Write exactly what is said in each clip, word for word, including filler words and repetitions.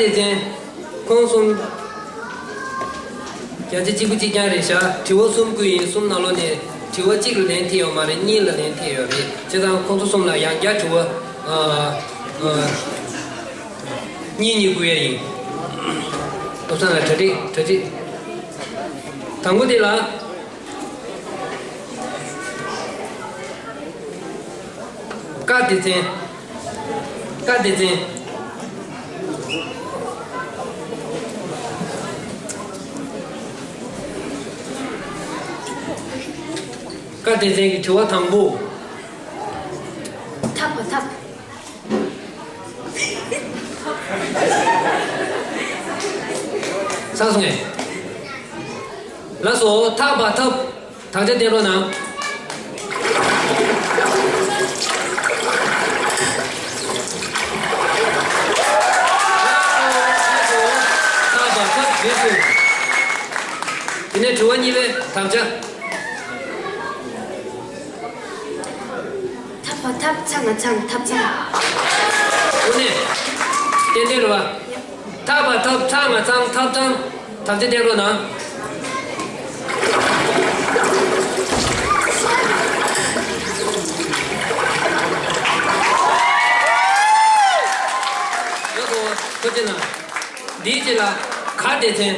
སྡེ་ཚན་ཁོང་གསུམ་བརྒྱ་ཆ་གཅིག་པུ་གཅིག་རྐྱང་རེད་བཞག་དྲི་བ་གསུམ་བསྐུལ་ཡིན། གསུམ་ནང་ལོགས་ནས་དྲི་བ་གཅིག་ལ་ལན་ཐེབས་ཡོད་མ་རེད། གཉིས་ལ་ལན་ཐེབས་ཡོད་རེད། བྱས་ཙང་ཁོང་ཚོ་གསུམ་ལ་ཡང་བསྐྱར་དྲི་བ་ཨ་ཨ་གཉིས་གཉིས་བསྐུལ་ཡ་ཡིན། སློབ་གྲྭ་ལ་གྲ་སྒྲིག་གྲ་སྒྲིག་དང་པོ་དེ་ལ། ཀ་སྡེ་ཚན། ཀ་སྡེ་ཚན། ཀ་སྡེ་ཚན་གྱི་དྲི་བ་དང་པོ། ཐབ་པ་ཐབ། ཚར་སོང་ངས། ལགས་སོ། ཐག་པ་ཐབ། དག་ཆ་བསྟན་རོགས་གནང་། ཐག་པ་ཐབ་བྱས་སོང་། དེ་ནས་དྲི་བ་གཉིས་པའི་དག་ཆ། ཐབ་པ་ཐབ། ཚང་ང་ཚང་། ཐབ་ཚང་། དངོས་གནས། ཏན་ཏན་རེད་པ། ཐབ་པ་ཐབ། ཚང་ང་ཚང་། ཐབ་ཚང་། དག་ཆ་བསྟན་རོགས་གནང་། ཡག་པོ་ཐུགས་རྗེ་གནང་། འདིའི་རྗེས་ལ་ག་སྡེ་ཚན།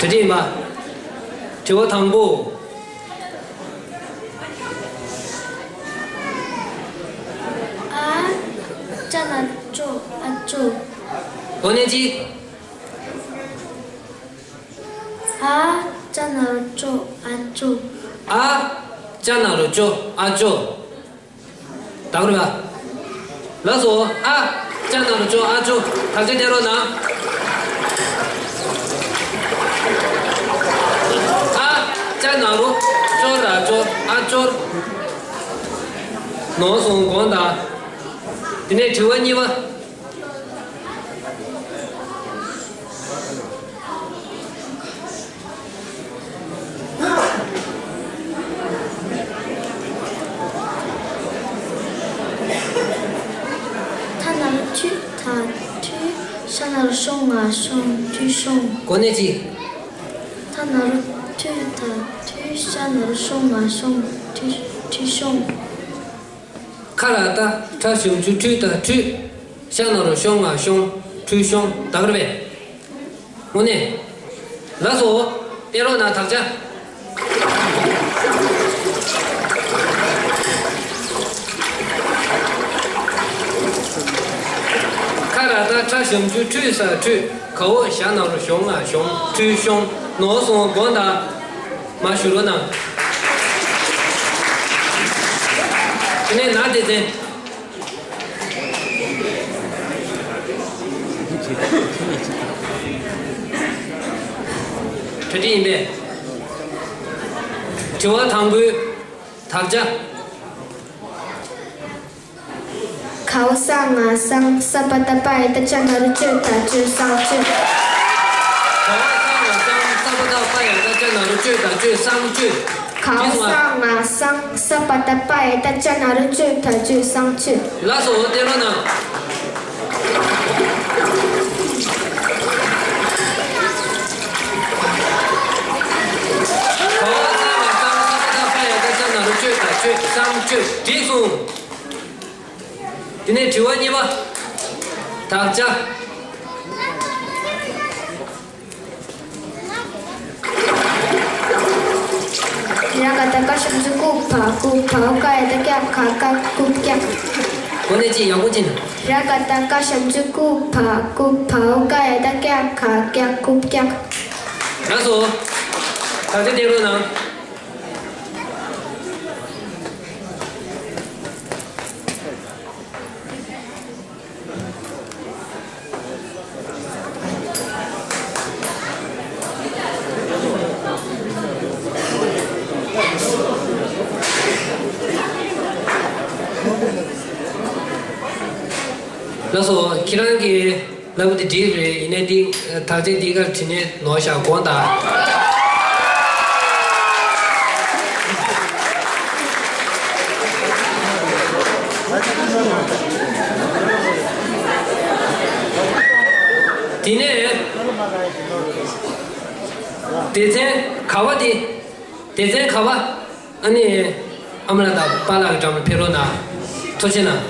གྲ་སྒྲིག་ཡིན་པ། དྲི་བ་དང་པོ། ཨ། ཅ་ན་རོ་ཅོ། ཨ་ཅོ། དངོས་གནས་གཅིག་ཨ། ཅ་ན་རོ་ཅོ། ཨ་ཅོ། ཨ། ཅ་ན་རོ་ཅོ། ཨ་ཅོ། དག་རེད་པ། ལགས་སོ། ཨ། ཅ་ན་རོ་ཅོ། ཨ་ཅོ། དག་ཆ་བསྟན་རོགས་གནང་། ཨ། ཅ་ན་རོ་ཅོ་ར་ཅོ། ཨ་ཅོར། ནོར་སོང་། དགོངས་དག་དེ་ནས་དྲི་བ་གཉིས་པ། ཐ་ན་རོ་ཐུ་ཐ་ཐུ། ཤ་ན་རོ་ཤོ་ང་ཤོང་། ཐུ་ཤོང་། དངོས་གནས་གཅིག་ཐ་ན་རོ་ཐུ་ཐ་ཐུ། ཤ་ན་རོ་ཤོ་ང་ཤོང་། ཐུ་ཐུ་ཤོང་། ཁ་ར་བཏགས་ཁྲ་ཞབས་ཀྱུ་ཁྲུ་ད་ཁྲུས། ཤ་ན་རོ་ཤོ་ང་ཤོང་། ཁྲུས་ཤོང་། དག་རེད་པས། དངོས་གནས། ལགས་སོ། བསྟན་རོགས་གནང་། དག་ཆ། ཁ་ར་བཏགས་ཁྲ་ཞབས་ཀྱུ་ཁྲུ་ས་ཁྲུས། གའོ་ཞ་ན་རོ་ཞོ་ང་ཞོང་། ཁྲུས་ཤོང་། ནོར་སོང་། དགོངས་དག་མར་ཞུ་རོགས་གནང་། དེ་ནས་ན་སྡེ་ཚན། གྲ་སྒྲིག་ཡིན་པས། དྲི་བ་དང་པོའི་དག་ཆ། གའོ་ས་ང་སང་། ས་པ་བཏགས་སྤ་ཡ་བཏགས་སྤྱ་ན་རོ་སྤྱོད་ད་སྤྱོད་སང་སྤྱོད། གའོ་ས་ང་སང་། ས་པ་བཏགས་སྤ་ཡ་བཏགས་སྤྱ་ན་རོ་སྤྱོད་ད་སྤྱོད་སང་སྤྱོད། གའོ་ས་ང་སང་། ས་པ་བཏགས་སྤ་ཡ་བཏགས་སྤྱ་ན་རོ་སྤྱོད་ད་སྤྱོད་སང་སྤྱོད། ལགས་སོ། བསྟན་རོགས་གནང་། གའོ་ས་ང་སང་། ས་པ་བཏགས་སྤ་ཡ་བཏགས་སྤྱ་ན་རོ་སྤྱོད་ད་སྤྱོད་སང་སྤྱོད། འགྲིག་སོང་། དེ་ནས་དྲི་བ་གཉིས་པ། དག་ཆ། ར་ག་བཏགས་རྐ་ཞབས་ཀྱུ་རྐུ་བ་རྐུབ། བའོ་ཀ་ཡ་བཏགས་རྐྱ་ག་རྐབ་རྐུབ་རྐྱབ། དངོས་གནས་གཅིག་ཡག་པོ་གཅིག་ན། ར་ག་བཏགས་རྐ་ཞབས་ཀྱུ་རྐུ་བ་རྐུབ། བའོ་ཀ་ཡ་བཏགས་རྐྱ་ག་རྐྱ་རྐུབ་རྐྱབ། ལགས་སོ། དག་ཆ་བསྟན་རོགས་གནང་། ལགས་སོ། ཁྱེད་རང་གིས་ལབ་པ་དེ་འགྲིག་རེད། ཡིན་ནའི་འདི་དག་ཆ་འདི་གར་བྲིས་ནས་ནོར་བཞག་དགོངས་དག་དེ་ནས་སྡེ་ཚན་ག་བ་དེ། སྡེ་ཚན་ག་བ། ཨ་ནི་ཨ་མ་ལགས་དང་པཱ་ལགས་ཀྱི་འགྲམ་ལ་ཕེབས་རོགས་གནང་། ཐུགས་རྗེ་གནང་།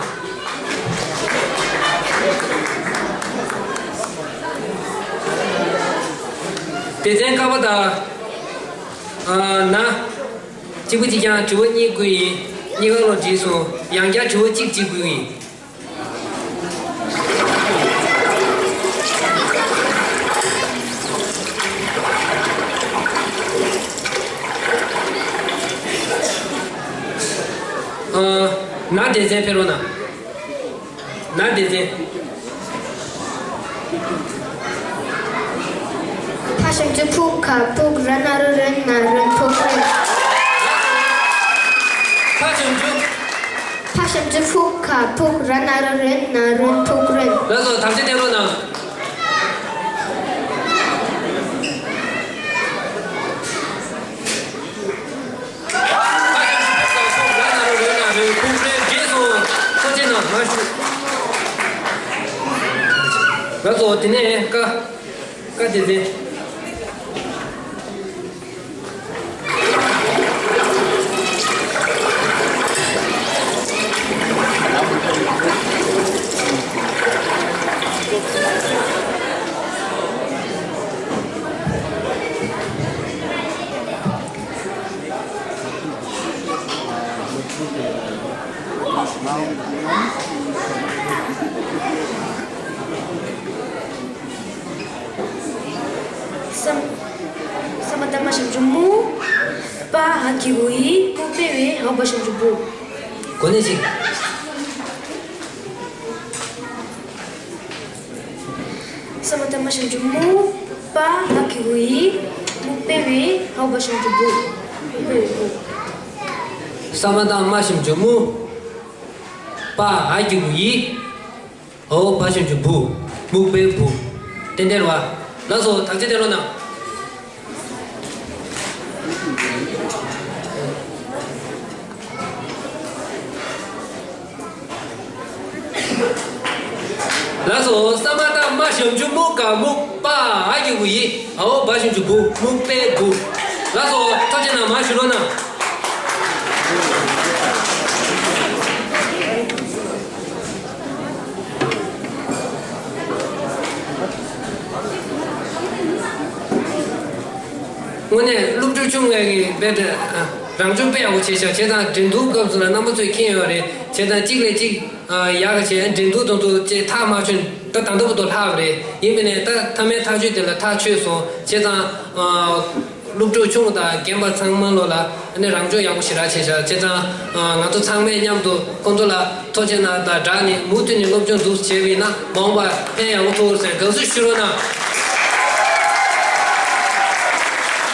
སྡེ་ཚན་ཀ་པ་དང་། ཨ། ན། གཅིག་པ་གཅིག་རྐྱང་དྲི་བ་གཉིས་དགོས་ཡིན། གཉིས་ཀ་ལོ་བྲིས་སོང་། ཡང་བསྐྱར་དྲི་བ་གཅིག་གཅིག་དགོས་ཡིན། ཨ། ན་སྡེ་ཚན་ཕེབས་རོགས་གནང་། ན་སྡེ་ཚན། ཕ་ཞབས་ཀྱུ་ཕུ་ག་ཕུག་ར་ན་རོ་རན་ན་རོན་ཕུག་རན། ཕ་ཞབས་ཀྱུ། ཕ་ཞབས་ཀྱུ་ཕུ་ག་ཕུག་ར་ན་རོ་རན་ན་རོན་ཕུག་རན། ལགས་སོ། དམ་ཚིག་གཏད་རོགས་གནང་། ཕ་ཞབས་ཀྱུ་ཕུ་ག་ཕུག་ར་ན་རོ་རན་ན་རོན་ཕུག་རན། རྗེས་སུ་ཐུགས་རྗེ་གནང་། མར་བཞུགས། ལགས་སོ། དེ་ནས་ཀ། ཀ་སྡེ་ཚན། ས་ས་མ་བཏགས་མ་ཞབས་ཀྱུ་སྨུ། པ་འ་གི་གུ་འི། སྨུག་པའི་འི། འ་འོག་བ་ཞབས་ཀྱུ་འབུ། གོ་གནས་ཤིག་ས་མ་བཏགས་མ་ཞབས་ཀྱུ་སྨུ། པ་འ་གི་གུ་འི། སྨུག་པའི་འི། འ་འོག་བ་ཞབས་ཀྱུ་འབུ། སྨུག་པའི་འི་འབུ། ས་མ་བཏགས་མ་ཞབས་ཀྱུ་སྨུ། པ་འ་གི་གུ་འི། འ་འོག་བ་ཞབས་ཀྱུ་འབུ། སྨུག་པའི་འབུ། ཏན་ཏན་རེད་བ། ལགས་སོ། དག་ཆ་དེ་ལོ་ན། ལགས་སོ། ས་མ་བཏགས་མ་ཞབས་ཀྱུ་སྨུ་ག་སྨུག་པ་འ་གི་གུ་འི། འ་འོག་བ་ཞབས་ཀྱུ་འབུ། སྨུག་པའི་འབུ། ལགས་སོ། ཐུགས་རྗེ་གནང་། མར་བཞུགས་རོགས་གནང་། དངོས་གནས་སློབ་ཕྲུག་ཆུང་ངུ་གི་དཔེ་དེ་རང་སྦྱོང་དཔེ་ཡག་པོ་བྱས་ཤག་བྱས་ཙང་འགྲན་བསྡུར་སྐབས་སུ་ལ་རྣམ་པ་ཚོས་མཁྱེན་ཡོད་རེད། བྱས་ཙང་གཅིག་ལས་གཅིག་ཡག་ག་བྱས། འགྲན་བསྡུར་དང་དུ་བཅས་ཐག་མ་ཆོད། ད་ད་ལྟ་བར་དུ་ལྷག་རེད། ཡིན་པས་ནས་ད་མཐའ་མའི་ཐག་གཅོད་དེ་ལ་ཐག་ཆོད་སོང་། བྱས་ཙང་སློབ་ཕྲུག་ཆུང་དང་རྒན་པ་ཚང་མ་ལོ་ལ་ནི་རང་སྦྱོང་ཡག་པོ་ཞེ་དྲག་བྱས་ཤག་བྱས་ཙང་ང་ཚོ་ཚང་མས་མཉམ་དུ་ཁོང་ཚོ་ལ་ཐུགས་རྗེ་གནང་དང་སྦྲགས་ནས་མུ་མཐུད་ནས་སློབ་སྦྱོང་འདུག་བྱས་པ་ཡིན་ན་མ་འོངས་པར་ཕན་ཡག་པོ་ཐོགས་ཟེར་དགའ་བསུ་ཞུ་རོགས་གནང་།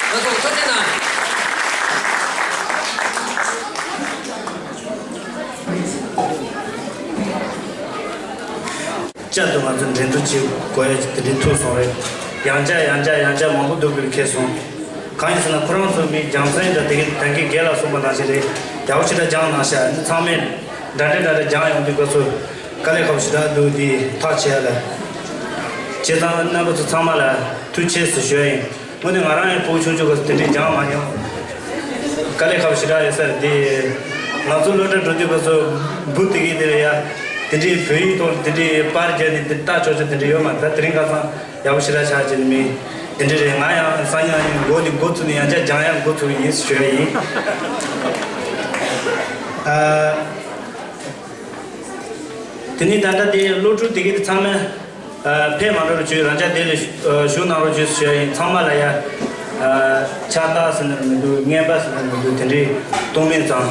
ང་ཚོ་ཐུགས་རྗེ་གནང་། བསྐྱར་དུ་ང་ཚོ་འགྲན་བསྡུར་བྱེད་དགོས་ཡ་དེ་འདྲའི་ཐུག་སོང་རེད། ཡང་བསྐྱར་ཡང་བསྐྱར་ཡང་བསྐྱར་མང་པོ་འདུག་གི་ཁེལ་སོང་། གང་ཡིན་ཟེར་ན་ཁོ་རང་ཚོ་མི་རྒྱང་སྲིང་དང་དེ་གི་ད་གིན་རྒན་ལགས་གསུངས་པ་ནང་བཞིན་རེད། ཡག་པོ་ཞེ་དྲག་སྦྱངས་གནང་ཤག་ཨ་ནི་ཚང་མས་འདྲ་འདྲ་འདྲ་འདྲ་སྦྱངས་ཡོང་དུས་སྐབས་སུ་དཀའ་ལས་ཁག་པོ་ཞེ་དྲག་འདུག་དེ་ཐག་བཅད་ཡ་ལ། བྱས་ཙང་རྣམ་པ་ཚོ་ཚང་མ་ལ་ཐུགས་རྗེ་ཆེ་ཞུ་ཡ་ཡིན། དངོས་གནས་ང་རང་ཡང་ཕྲུ་གུ་ཆུང་ཆུང་སྐབས་སུ་དེ་འདྲའི་སྦྱངས་མ་མྱོང་། དཀའ་ལས་ཁག་པོ་ཞེ་དྲག་ཡོད་ས་རེད་དེ། ང་ཚོ་སློབ་གྲྭ་འགྲོ་དུས་སྐབས་སུ་འབུ་དེ་གི་དེ་ལ་ཡ། དེ་འདྲའི་བོད་ཡིག་ཐོག་ལ་དེ་འདྲའི་པར་རྒྱག་ནས་དེ་ལྟ་ཆོག་ཆོག་དེ་འདྲ་ཡོད་མ་རེད། ད་དེ་རིང་ཁ་སང་ཡག་པོ་ཞེ་དྲག་ཆགས་བྱས་ནས་མི་དེ་འདྲ་རེད། ང་ཡང་སང་ཉིན་ཨ་ནི་འགོ་ནས་འགོ་ཚུགས་ནས་ཡང་བསྐྱར་སྦྱང་ཡག་འགོ་ཚུགས་ཡིན་ཞུ་ཡ་ཡིན། ཨ། དེ་ནས་ད་ལྟ་དེ་སློབ་ཕྲུག་དེ་གའི་དེ་ཚང་མས་ཕན་མ་འགྲོ་རུ་བྱོས། རང་ཅག་དེ་ལ་ཞུ་གནང་རོགས་བྱོས་ཞུ་ཡ་ཡིན། ཚང་མ་ལ་ཡ་ཕྱག་རྟགས་ཟེར་ན་མི་འདུག་རྔན་པ་ཟེར་ན་མི་འདུག་དེ་འདྲའི་གཏོང་མིན་ཙང་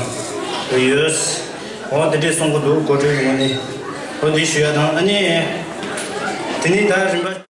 ཡོད། འོ་དེ་འདྲའི་གསུང་གི་འདུག་གོ་སྒྲོལ་གྱི་ངོས་ནས་འོ་འདི་ཞུ་ཡ་དང་ཨ་ནི་དེ་ནས་ད་རིམ་པ།